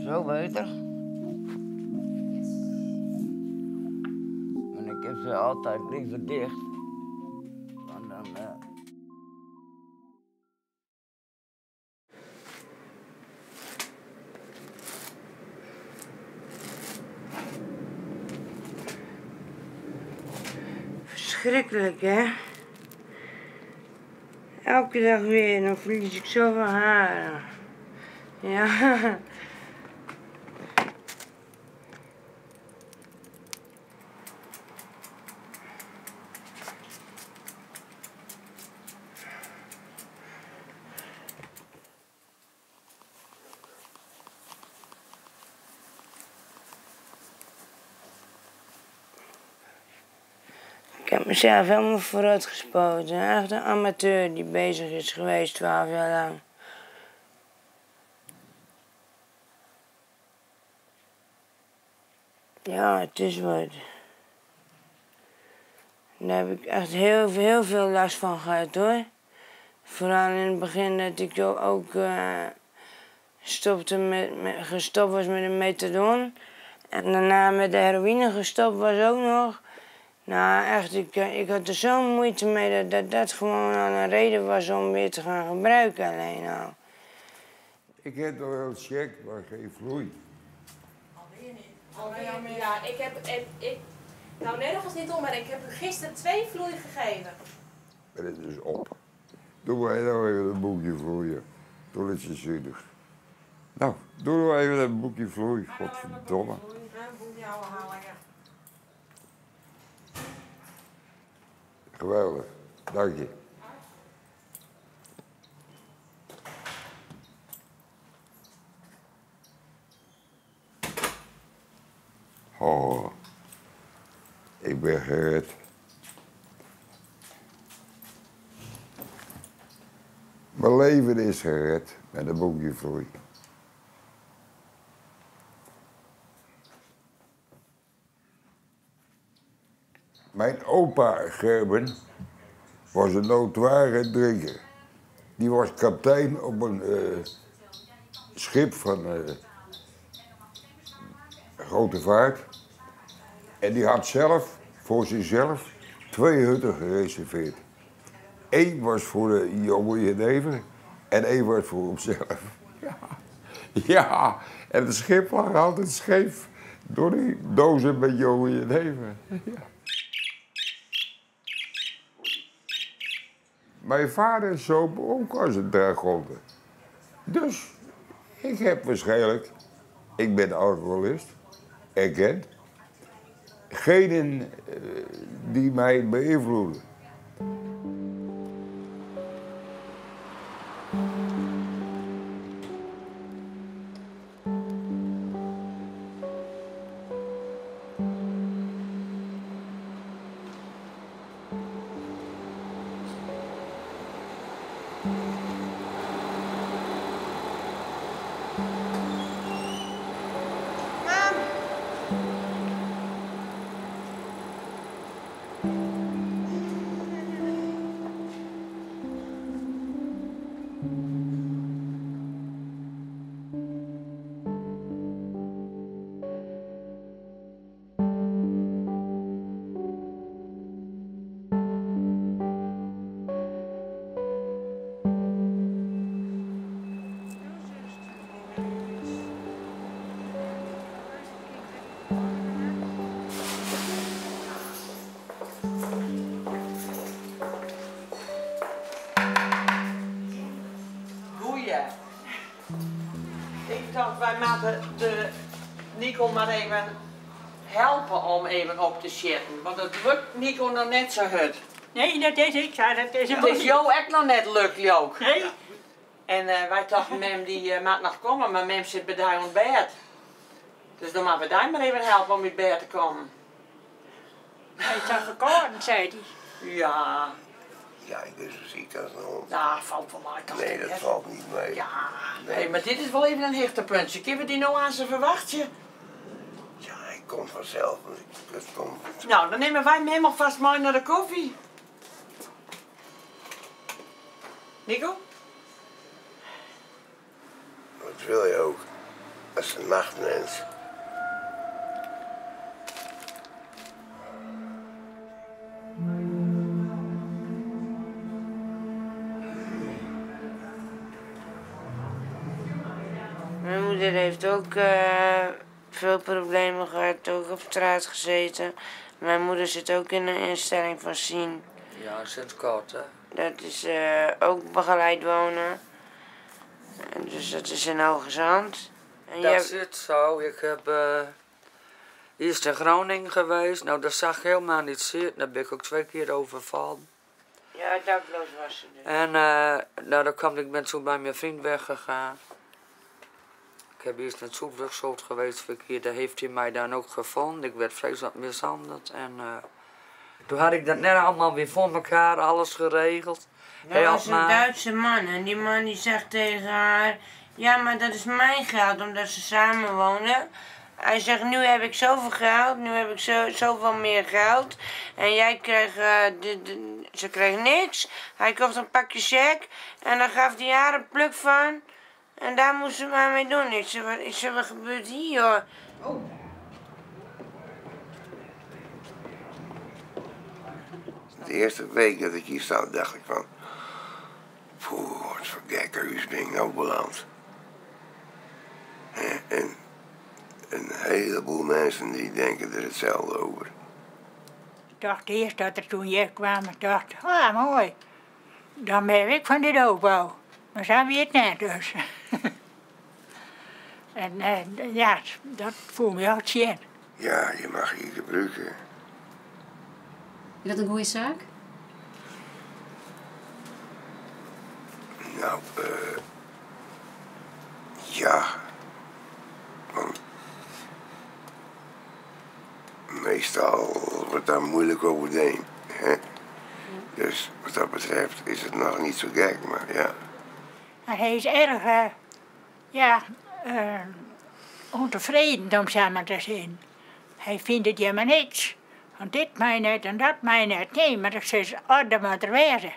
Zo beter. En ik heb ze altijd liever dicht. Want dan. Verschrikkelijk, hè? Elke dag weer, dan verlies ik zoveel haren. Ja. Ik heb mezelf helemaal vooruit gespoten. Echt een amateur die bezig is geweest 12 jaar lang. Ja, het is wat. Daar heb ik echt heel, heel veel last van gehad hoor. Vooral in het begin dat ik ook stopte met, gestopt was met de methadon. En daarna met de heroïne gestopt was ook nog. Nou, echt, ik had er zo'n moeite mee dat, dat dat gewoon al een reden was om weer te gaan gebruiken alleen al. Ik heb nog wel check, maar geen vloei. Alweer niet. Alweer niet. Ja, ik heb, ik, nou nergens niet om, maar ik heb u gisteren 2 vloei gegeven. En het is op. Doe maar nou even een boekje vloeien. Toen is je zinnig. Nou, doe nou even een boekje vloei, godverdomme. Geweldig, dank je. Oh, ik ben gered. Mijn leven is gered met een boekje vloei. Mijn opa Gerben was een notoire drinker. Die was kapitein op een schip van grote vaart. En die had zelf, voor zichzelf, 2 hutten gereserveerd. Eén was voor de jonge jenever en één was voor hemzelf. Ja. Ja, en het schip lag altijd scheef door die dozen met jonge jenever. Ja. Mijn vader zoop ook als een dragonde. Dus ik heb waarschijnlijk, ik ben alcoholist, erkend, genen die mij beïnvloeden. Ik dacht, wij moeten de Nico maar even helpen om even op te zitten. Want het lukt Nico nog net zo hard. Nee, dat is ik. Ja, dat is Het is jou echt nog net lukt, Jook. Nee. En wij dachten, mem die mag nog komen, maar mem zit bij daar aan bed. Dus dan moeten we daar maar even helpen om uit bed te komen. Hij is al gekomen, zei hij. Ja. Ja, ik ben zo ziek als een hond. Nou, valt wel mee toch? Nee, dat valt niet mee. Ja, nee. Hey, maar dit is wel even een hichtepuntje. Kunnen we die nou aan ze verwachten? Ja, ik kom vanzelf. Het komt. Nou, dan nemen wij hem alvast mee naar de koffie. Nico? Dat wil je ook. Dat is een nachtmens. Mijn moeder heeft ook veel problemen gehad, ook op straat gezeten. Mijn moeder zit ook in een instelling van Sien. Ja, sinds kort, hè? Dat is ook begeleid wonen. En dus dat is in Hoogezand. En Dat jij- zit zo. Ik heb eerst in Groningen geweest. Nou, dat zag ik helemaal niet zitten. Daar ben ik ook 2 keer overvallen. Ja, dakloos was ze dus. En nou, dan kwam ik ben toen bij mijn vriend weggegaan. Ik heb eerst in het zoekvluchtsoord geweest, 2 keer. Daar heeft hij mij dan ook gevonden. Ik werd vreselijk mishandeld. En toen had ik dat net allemaal weer voor elkaar, alles geregeld. Dat Hij was had een maar Duitse man en die man die zegt tegen haar... Ja, maar dat is mijn geld, omdat ze samen wonen. Hij zegt, nu heb ik zoveel geld, nu heb ik zoveel meer geld. En jij kreeg, ze kreeg niks. Hij kocht een pakje check en daar gaf hij haar een pluk van. En daar moest ze maar mee doen. Ik zei, wat gebeurt hier, hoor? Oh. De eerste week dat ik hier zat, dacht ik van... Poeh, wat voor gekkenhuis ben ik nou beland. En een heleboel mensen die denken er hetzelfde over. Ik dacht eerst dat er toen jij kwam, ik dacht, ah mooi, dan ben ik van dit opbouw. Maar zo weet het net dus. En ja, dat voel me ook zin. Ja, je mag hier gebruiken. Is dat een goede zaak? Nou, ja. Want meestal wordt daar moeilijk over heen, hè? Dus wat dat betreft is het nog niet zo gek, maar ja. Maar hij is erg ontevreden, om zo maar te zien. Hij vindt het helemaal niks. Want dit mij net en dat mij net. Nee, maar dat is orde moet er wezen.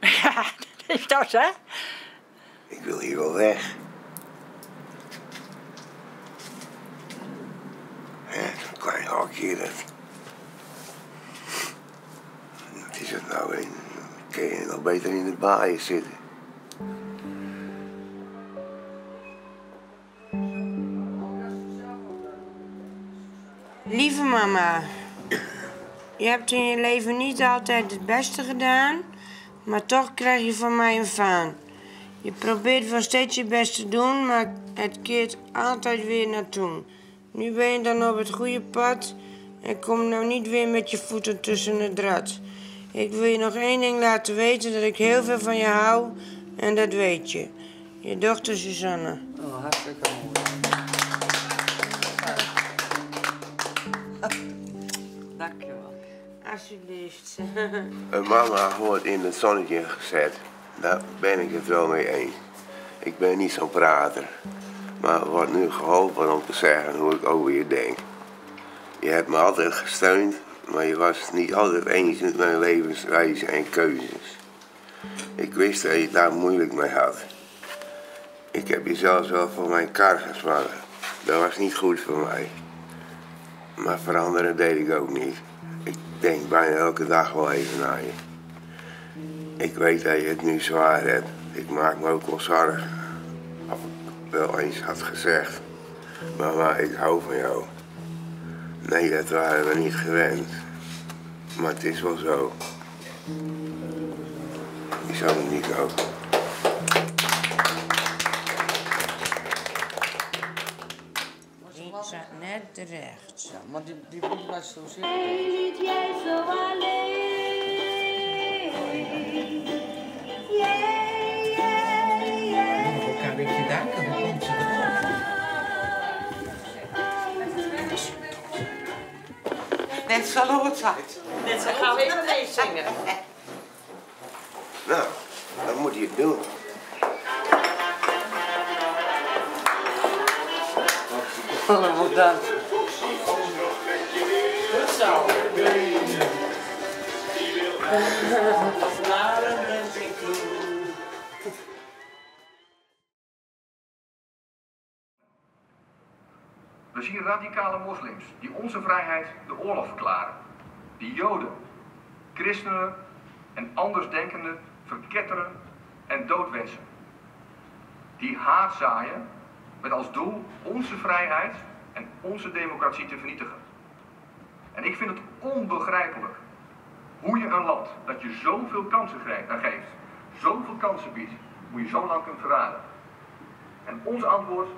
Ja, dat is toch zo? Ik wil hier wel weg. Hè, zo'n klein hokje, dat... Wat is het nou? Dan kun je nog beter in de baai zitten. Lieve mama, je hebt in je leven niet altijd het beste gedaan, maar toch krijg je van mij een vaan. Je probeert wel steeds je best te doen, maar het keert altijd weer naar toen. Nu ben je dan op het goede pad en kom nou niet weer met je voeten tussen het rad. Ik wil je nog één ding laten weten, dat ik heel veel van je hou en dat weet je. Je dochter Suzanne. Oh, hartstikke mooi. Dankjewel. Alsjeblieft. Een mama wordt in het zonnetje gezet. Daar ben ik het wel mee eens. Ik ben niet zo'n prater. Maar wordt nu geholpen om te zeggen hoe ik over je denk. Je hebt me altijd gesteund, maar je was het niet altijd eens met mijn levenswijze en keuzes. Ik wist dat je het daar moeilijk mee had. Ik heb je zelfs wel voor mijn kar gespannen. Dat was niet goed voor mij. Maar veranderen deed ik ook niet. Ik denk bijna elke dag wel even naar je. Ik weet dat je het nu zwaar hebt. Ik maak me ook wel zorgen. Of ik wel eens had gezegd. Mama, ik hou van jou. Nee, dat waren we niet gewend. Maar het is wel zo. Ik zou het niet kopen. Die zat net terecht. Ja, maar die moet maar zo zitten. Liet jij zo alleen? Jij, jij, jij. Moet ik elkaar een beetje danken, dan komt ze erop. Net zo uit. Net zo gaan we even meezingen. Nou, dan moet je het doen. Wat dan? Goed zo. We zien radicale moslims die onze vrijheid de oorlog verklaren. Die Joden, christenen en andersdenkenden verketteren en doodwensen. Die haat zaaien met als doel onze vrijheid en onze democratie te vernietigen. En ik vind het onbegrijpelijk hoe je een land dat je zoveel kansen geeft, zoveel kansen biedt, hoe je zo lang kunt verraden. En ons antwoord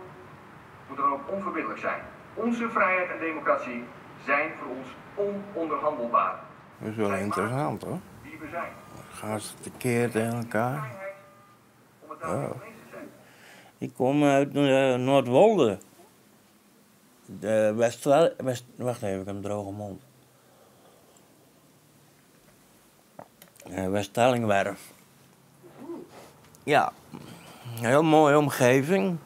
moet dan ook onverbiddelijk zijn. Onze vrijheid en democratie zijn voor ons ononderhandelbaar. Dat is wel interessant hoor. Wie we zijn. Gaan ze tekeer tegen elkaar. Oh. Ik kom uit Noordwolde. De West, West, wacht even, ik heb een droge mond. Weststellingwerf. Ja, heel mooie omgeving.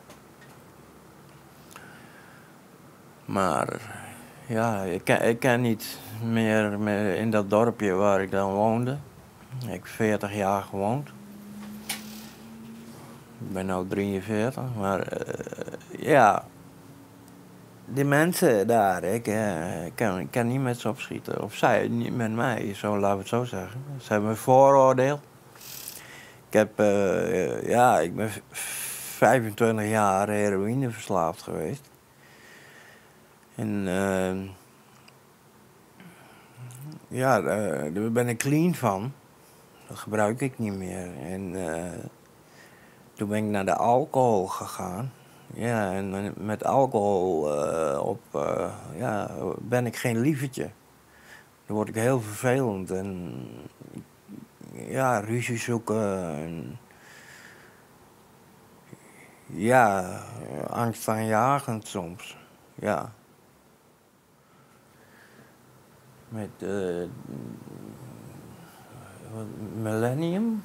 Maar ja, ik ken niet meer in dat dorpje waar ik dan woonde. Ik heb 40 jaar gewoond. Ik ben nu 43, maar ja, die mensen daar, ik kan niet met ze opschieten. Of zij niet met mij, zo laten we het zo zeggen. Ze hebben een vooroordeel. Ik heb, ja, ik ben 25 jaar heroïne verslaafd geweest. En ja, daar ben ik clean van. Dat gebruik ik niet meer. En toen ben ik naar de alcohol gegaan. Ja, en met alcohol ja, ben ik geen lievertje. Dan word ik heel vervelend en ja, ruzie zoeken. En, ja, angstaanjagend soms. Ja. Met Millennium,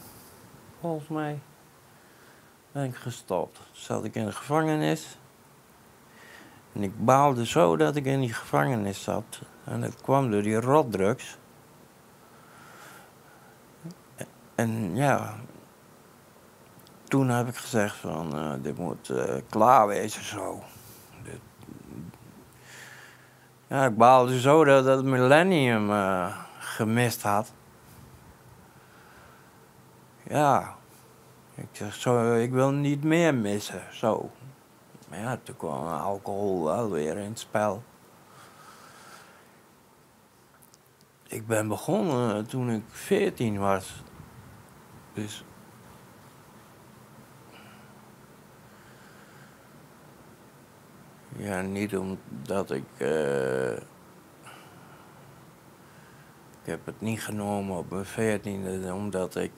volgens mij, ben ik gestopt. Zat ik in de gevangenis. En ik baalde zo dat ik in die gevangenis zat. En dat kwam door die rotdrugs. En ja, toen heb ik gezegd van, dit moet klaar wezen zo. Dit... Ja, ik baalde zo dat het millennium gemist had. Ja, ik zeg zo, ik wil niet meer missen, zo. Maar ja, toen kwam alcohol wel weer in het spel. Ik ben begonnen toen ik 14 was. Dus... Ja, niet omdat ik... Ik heb het niet genomen op mijn 14e, omdat ik...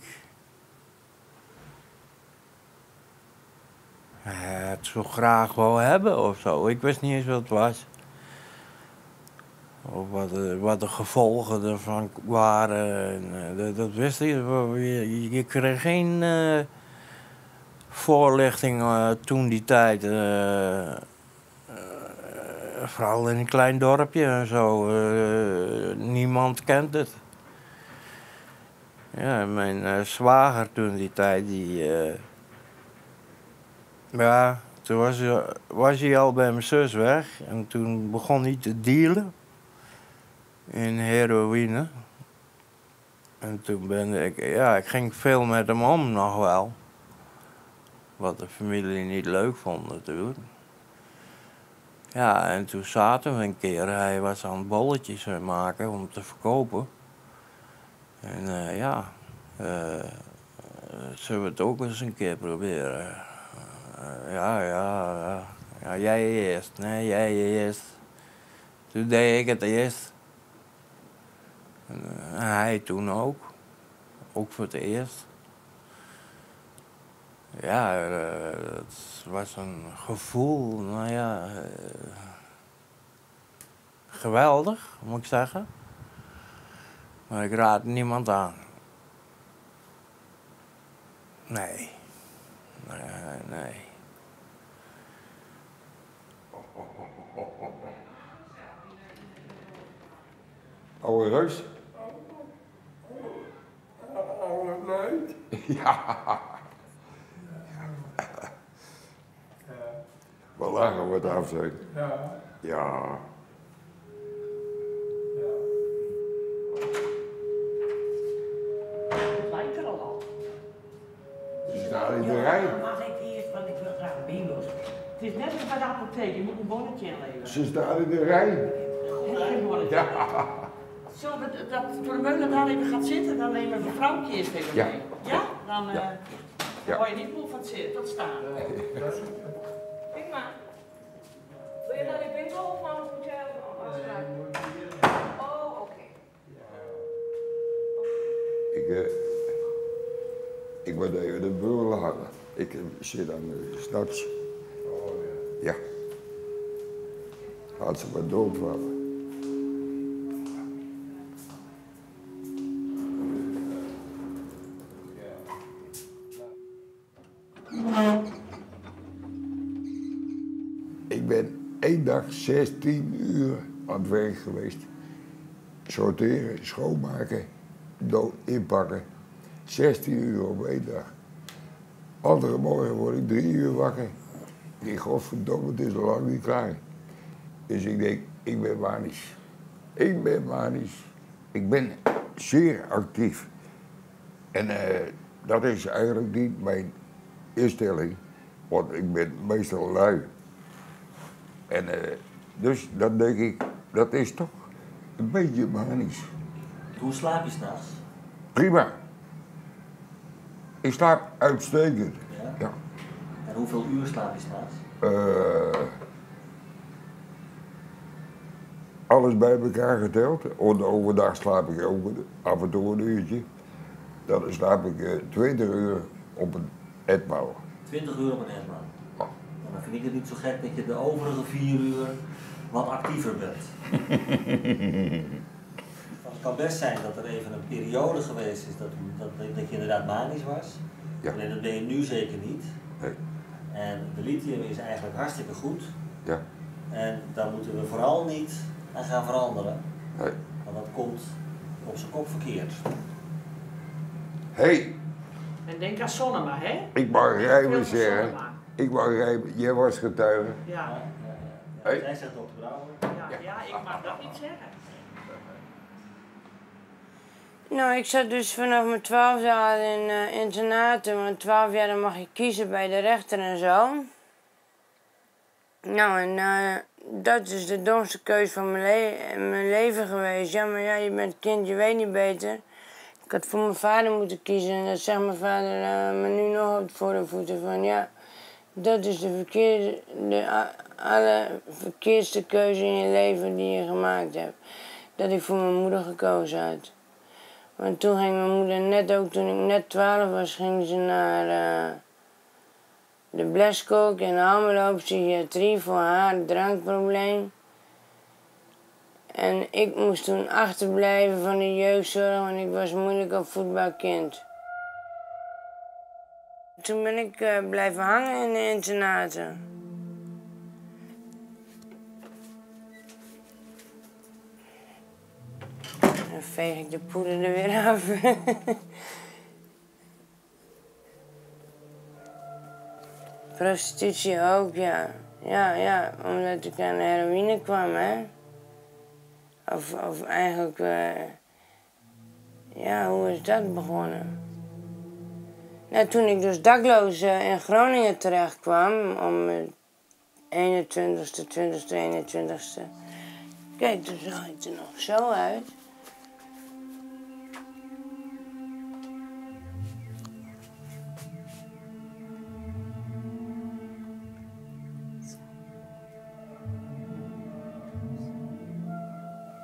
het zo graag wou hebben of zo. Ik wist niet eens wat het was. Of wat de gevolgen ervan waren. En, dat wist ik. Je kreeg geen voorlichting toen die tijd. Vooral in een klein dorpje en zo. Niemand kent het. Ja, mijn zwager toen die tijd, die... ja, toen was hij al bij mijn zus weg. En toen begon hij te dealen in heroïne. En toen ben ik... Ja, ik ging veel met hem om nog wel. Wat de familie niet leuk vond natuurlijk. Ja, en toen zaten we een keer. Hij was aan het bolletjes maken om te verkopen. En ja... zullen we het ook eens een keer proberen? Ja, ja, ja. Jij eerst. Nee, jij eerst. Toen deed ik het eerst. En hij toen ook. Ook voor het eerst. Ja, het was een gevoel, nou ja... geweldig, moet ik zeggen. Maar ik raad niemand aan. Nee. Nee, nee. Oude reus? Oude meid? Ja. Wel lachen wat af zijn. Ja. Ja. Het lijkt er al op. Ze staan in de rij. Mag ik eerst, want ik wil graag bingo's. Het is net als bij de apotheek, je moet een bonnetje inleveren. Ze staan in de rij. Heb geen bonnetje. Ja. Zullen we dat voor de meulen daar even gaat zitten, dan nemen we vrouwtje eerst even Ja. mee. Ja? Dan, Ja. dan word je niet moe van het zitten, dat staan. Prima. Wil je naar de winkel of nou moet jij een afspraak? Oh, oké. Ik word even de beul halen. Ik zit aan de s'nachts. Oh ja. Ja. Laat ze maar doodvallen. Ik ben één dag 16 uur aan het werk geweest. Sorteren, schoonmaken, dood inpakken. 16 uur op één dag. Andere morgen word ik 3 uur wakker. Ik denk, godverdomme, het is al lang niet klaar. Dus ik denk, ik ben manisch. Ik ben manisch. Ik ben zeer actief. En dat is eigenlijk niet mijn instelling, want ik ben meestal lui. En dus dat denk ik, dat is toch een beetje manisch. Hoe slaap je s'nachts? Prima. Ik slaap uitstekend. Ja? Ja. En hoeveel uur slaap je s'nachts? Alles bij elkaar geteld. Overdag slaap ik ook af en toe een uurtje. Dan slaap ik 20 uur op een etmaal. 20 uur op een etmaal? Ja. Dan vind ik het niet zo gek dat je de overige 4 uur wat actiever bent. Want het kan best zijn dat er even een periode geweest is dat je inderdaad manisch was. Ja. Alleen dat ben je nu zeker niet. Nee. En de lithium is eigenlijk hartstikke goed. Ja. En daar moeten we vooral niet aan gaan veranderen. Nee. Want dat komt op zijn kop verkeerd. Hey. En denk aan Sonnema, hè? Ik mag rijmen Veel van zeggen. Sonnema. Ik mag rijmen. Jij was getuige. Ja. Ja. Hey. Zij zegt dokter Brouwer. Ja, ja, ik mag dat niet zeggen. Nou, ik zat dus vanaf mijn 12e al in internaten, want 12 jaar dan mag je kiezen bij de rechter en zo. Nou, en dat is de domste keus van mijn leven geweest. Ja, maar ja, je bent kind, je weet niet beter. Ik had voor mijn vader moeten kiezen en dat zegt mijn vader me nu nog op voor de voeten van ja, dat is de verkeerde, de allerverkeerdste keuze in je leven die je gemaakt hebt. Dat ik voor mijn moeder gekozen had. Want toen ging mijn moeder net ook, toen ik net 12 was, ging ze naar de Bleskok in Almelo, psychiatrie voor haar drankprobleem. En ik moest toen achterblijven van de jeugdzorg, want ik was moeilijk opvoedbaar kind. Toen ben ik blijven hangen in de internaten. Dan veeg ik de poeder er weer af. Prostitutie ook, ja. Ja, ja, omdat ik aan de heroïne kwam, hè. Of eigenlijk, ja, hoe is dat begonnen? Nou, toen ik dus dakloos in Groningen terecht kwam, om 21ste, 20ste, 21ste. Kijk, toen zag ik er nog zo uit.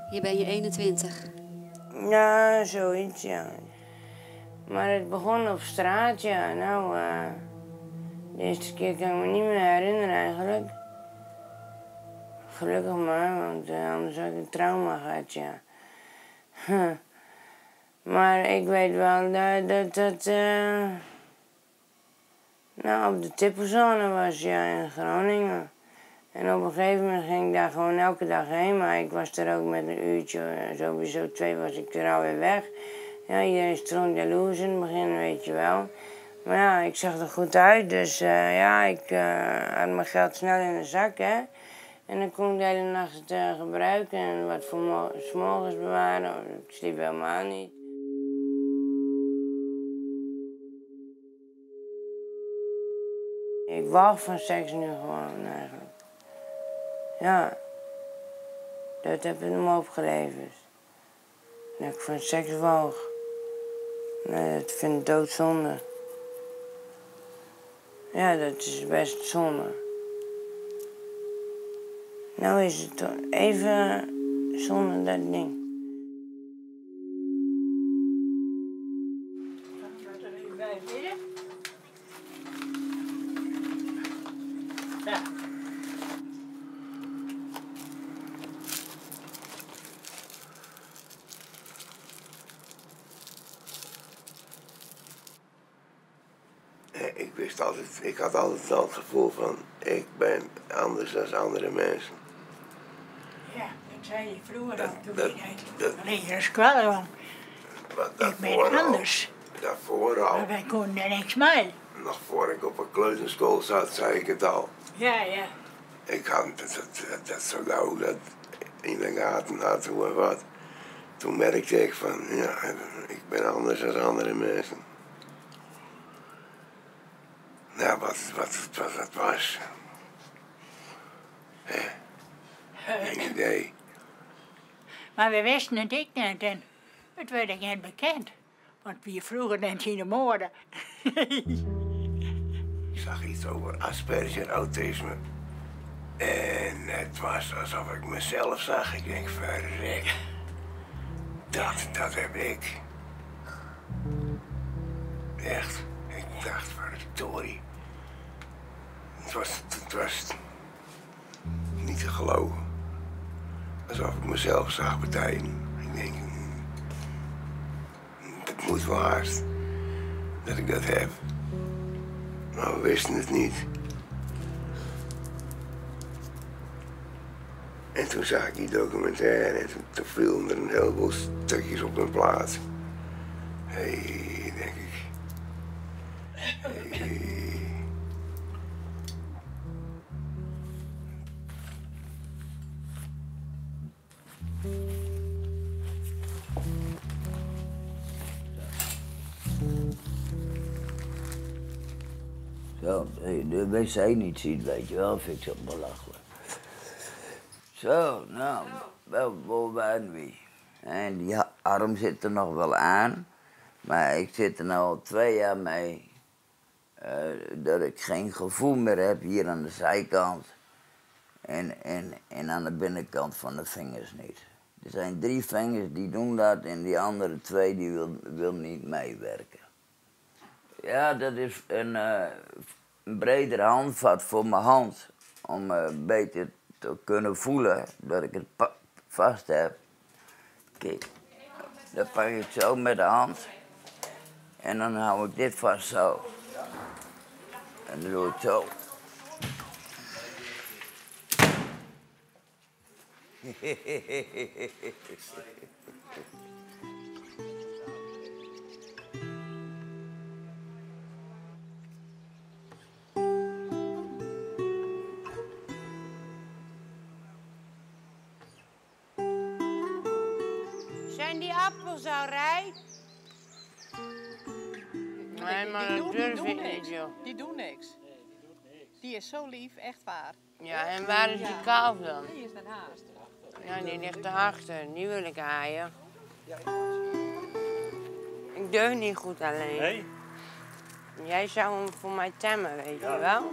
Hier ben je 21. Ja, zoiets, ja. Maar het begon op straat, ja. Nou, de eerste keer kan ik me niet meer herinneren eigenlijk. Gelukkig maar, want anders had ik een trauma gehad, ja. Maar ik weet wel dat dat nou, op de tippelzone was, ja, in Groningen. En op een gegeven moment ging ik daar gewoon elke dag heen, maar ik was er ook met een uurtje, sowieso 2 was ik er alweer weg. Ja, iedereen stond jaloers in het begin, weet je wel. Maar ja, ik zag er goed uit, dus ja, ik had mijn geld snel in de zak, hè. En dan kon ik de hele nacht eh, gebruiken en wat voor 's morgens bewaren. Ik sliep helemaal niet. Ik walg van seks nu gewoon eigenlijk. Ja, dat heb ik me opgeleverd. Dat ik van seks walg. Nee, dat vind ik doodzonde. Ja, dat is best zonde. Nou is het even zonder dat ding. Ik wist altijd, ik had altijd al het gevoel van, ik ben anders dan andere mensen. Ja, dat zei je vroeger al toen ik leren skoalle kwam. Ik ben anders. Daarvoor al. Maar wij konden er niks mee. Nog voor ik op een kleuterschool zat, zei ik het al. Ja, ja. Ik had dat zo gauw dat in de gaten had hoe en wat. Toen merkte ik van, ja, ik ben anders dan andere mensen. Nou, wat dat was. Geen idee. Maar we wisten het ik niet en het werd ik niet bekend. Want wie vroeger net in de moorden. Ik zag iets over Asperger autisme. En het was alsof ik mezelf zag. Ik denk, verrek. Dat heb ik. Echt. Ik dacht, verdorie. Het was niet te geloven. Alsof ik mezelf zag betijden. Ik denk, het moet wel haast dat ik dat heb. Maar we wisten het niet. En toen zag ik die documentaire en toen vielen er een heleboel stukjes op hun plaats. Hé, hey, denk ik. Hey. Zo, de wc niet ziet, weet je wel, vind ik zo belachelijk. Zo, nou, wel, waar waren we? En die arm zit er nog wel aan, maar ik zit er nu al 2 jaar mee dat ik geen gevoel meer heb hier aan de zijkant en aan de binnenkant van de vingers niet. Er zijn 3 vingers die doen dat en die andere 2 die wil niet meewerken. Ja, dat is een breder handvat voor mijn hand om beter te kunnen voelen dat ik het vast heb. Kijk, dat pak ik zo met de hand en dan hou ik dit vast zo. En dan doe ik zo. Zijn die appels al rijp? Nee, maar dat durf ik niet, joh. Die doen niks. Die is zo lief, echt waar. Ja, en waar is die kalf dan? Die is daarnaast. Ja, die ligt erachter. Die wil ik haaien. Ik durf niet goed alleen. Nee? Jij zou hem voor mij temmen, weet je wel?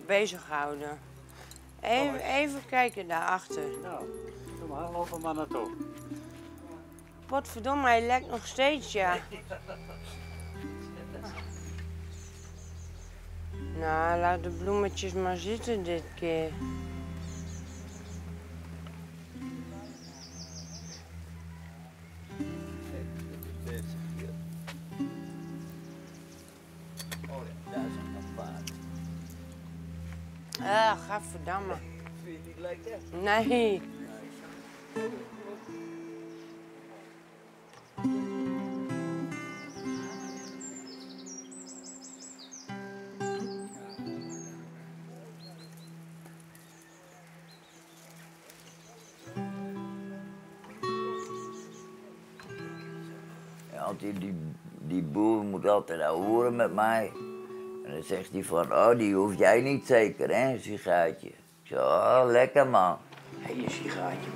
Bezighouden. Even kijken daarachter. Nou, kom maar, loop er maar naartoe. Potverdomme, hij lekt nog steeds, ja. Nou, laat de bloemetjes maar zitten dit keer. Oh ja, daar is een paar. Ah, gadverdamme. Vind je het niet lekker? Nee. Want die, die, die boer moet altijd ouwehoeren met mij. En dan zegt hij van, oh, die hoef jij niet zeker, hè, een sigaartje. Ik zeg, oh, lekker man. Hé, een sigaartje.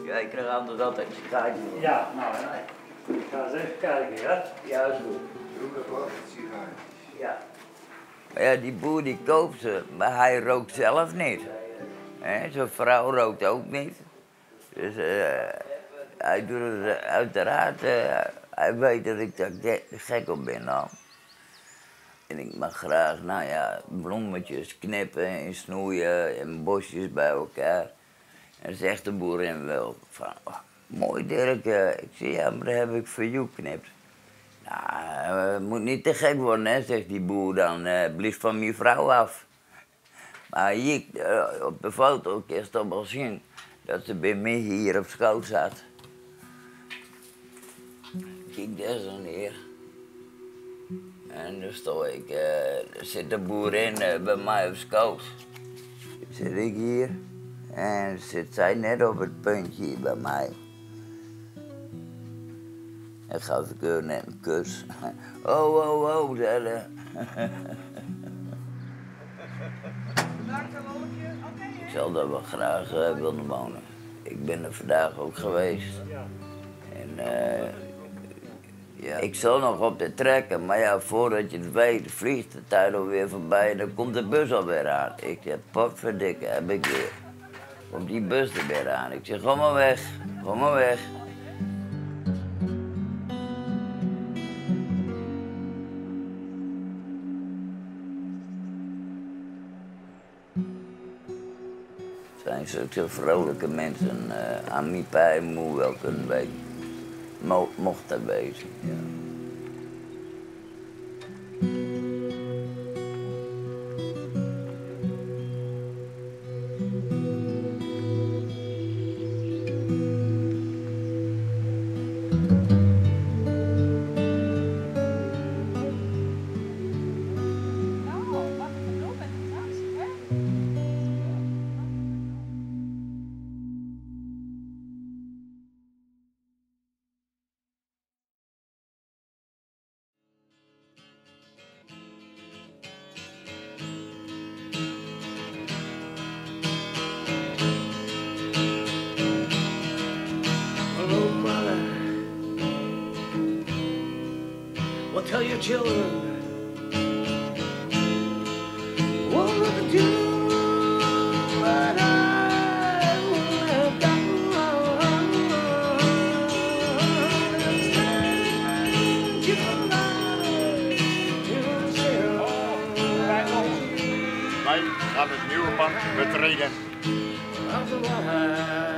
Ja, ik krijg anders altijd een sigaartje. Ja, nou ja. Ik ga eens even kijken, ja? Ja, is goed. Doe maar wat, sigaartjes. Ja. Maar ja, die boer die koopt ze, maar hij rookt zelf niet. Hè, zijn vrouw rookt ook niet. Dus hij doet het uiteraard, hij weet dat ik daar gek op ben dan. En ik mag graag, nou ja, bloemetjes knippen en snoeien en bosjes bij elkaar. En zegt de boerin wel van, oh, mooi Dirk, ik zeg ja, maar dat heb ik voor jou geknipt. Nou, het moet niet te gek worden, hè, zegt die boer dan, blijf van mijn vrouw af. Maar hier, op de foto kun je toch wel zien dat ze bij mij hier op schoot zat. Kijk, daar zo neer. En dan sta ik, er zit de boerin bij mij op schoot. Zit ik hier en zit zij net op het puntje hier bij mij. En gaf ik haar net een kus. Oh, oh, oh, zei ze. Ik zal daar wel graag willen wonen. Ik ben er vandaag ook geweest. En ja, ik zal nog op de trekker, maar ja, voordat je het weet, vliegt de tijd alweer voorbij en dan komt de bus alweer aan. Ik zeg, potverdikke, heb ik weer. Komt die bus er weer aan. Ik zeg, ga maar weg, ga maar weg. Het zijn zulke vrolijke mensen. Aan mijn pijn moe wel kunnen weten. Mocht dat wezen, ja. Well, tell your children. Won't look at you, but I will have done. Spend your life yourself. Wij gaan het nieuwe pand betreden. Als een